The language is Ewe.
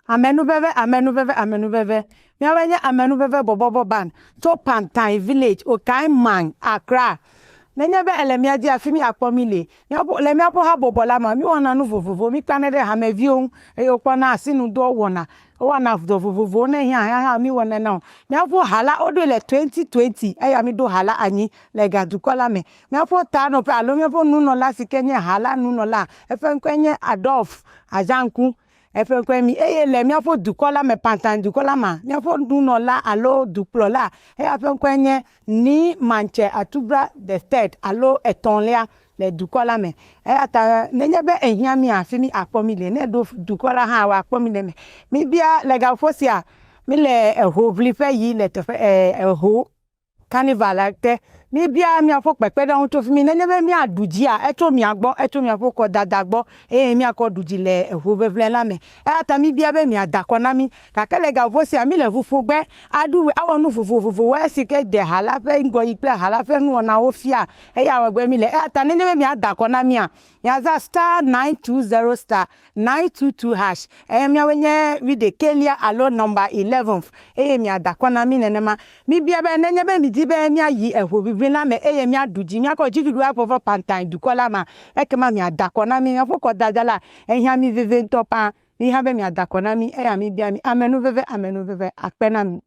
Amenuveve, amenuveve, amenuveve. Míawoe nye amenuveve bɔbɔbɔ ban tso Pantan village, Okae-Man, Accra. Nenye be ele mía dzi afi mi akpɔ mí le. Míaƒe, le míaƒe habɔbɔ la mea, míwɔna nu vovovowo. Míkpena ɖe hameviwo ŋu eye wokpɔna asinudɔwo wɔna. Wowɔna dɔ vovovowo ne ehiã hã hã míwɔnɛ na wo. Míaƒe ha la, woɖoe le 2020 eya míɖo ha la anyi le gadukɔ la me. Míaƒe tanɔƒe alo míaƒe nunɔla si ke nye ha la nunɔla, eƒe ŋkɔe nye Adolf Azanku. Eƒe ŋkɔe mi. Eye le míaƒe dukɔ la me, Pantan dukɔ la mea, míaƒe nunɔla alo dukplɔla, eya ƒe ŋkɔe nye Nii Mantse Atubra the third alo etɔ̃lia le dukɔ la me. Eya ta nenye be ehiã mía, hafi mí akpɔ mí le. Ne eɖo dukɔ la hã, woakpɔ mí le eme. Míbia le gaƒoƒo sia, míle ehoʋliƒe yi le teƒe eho Carnival la te. Míbia miaƒe kpekpeɖeŋu tso fi mi. Nenye be míaɖu dzia, etso mia gbɔ, etso miaƒe kɔdada gbɔ eye míakɔ ɖu dzi le eŋuʋeʋlẽ la me. Eya ta míbia be miada akɔ na mí. Gake le gaƒoƒo sia, míle ŋu ƒo gbe aɖu we, awɔ nu vovovowo esi ke ɖe ha la ƒe ŋgɔyiyi kple ha la ƒe nuwɔnawo fia. Eya wɔgbe míle. Eya ta nenye be miada akɔ na mía, Miazã star 920 star 922 hash eye míawoe nye wuiɖekɛlia alo nɔmba eleventh eye miada akɔ na mí nenema. Míbia be nenye be midi be míayi ehoʋiʋli la me eye míaɖu dzi, míakɔ dziɖuɖu agbɔ va Pantan dukɔ la mea, ekema miada akɔ na mí. Míaƒe kɔdada la, ehiã mí vevie ŋutɔ paa. Míhiã be miada akɔ na mí eya míbia mi. Amenuveve, amenuveve, akpe na mi.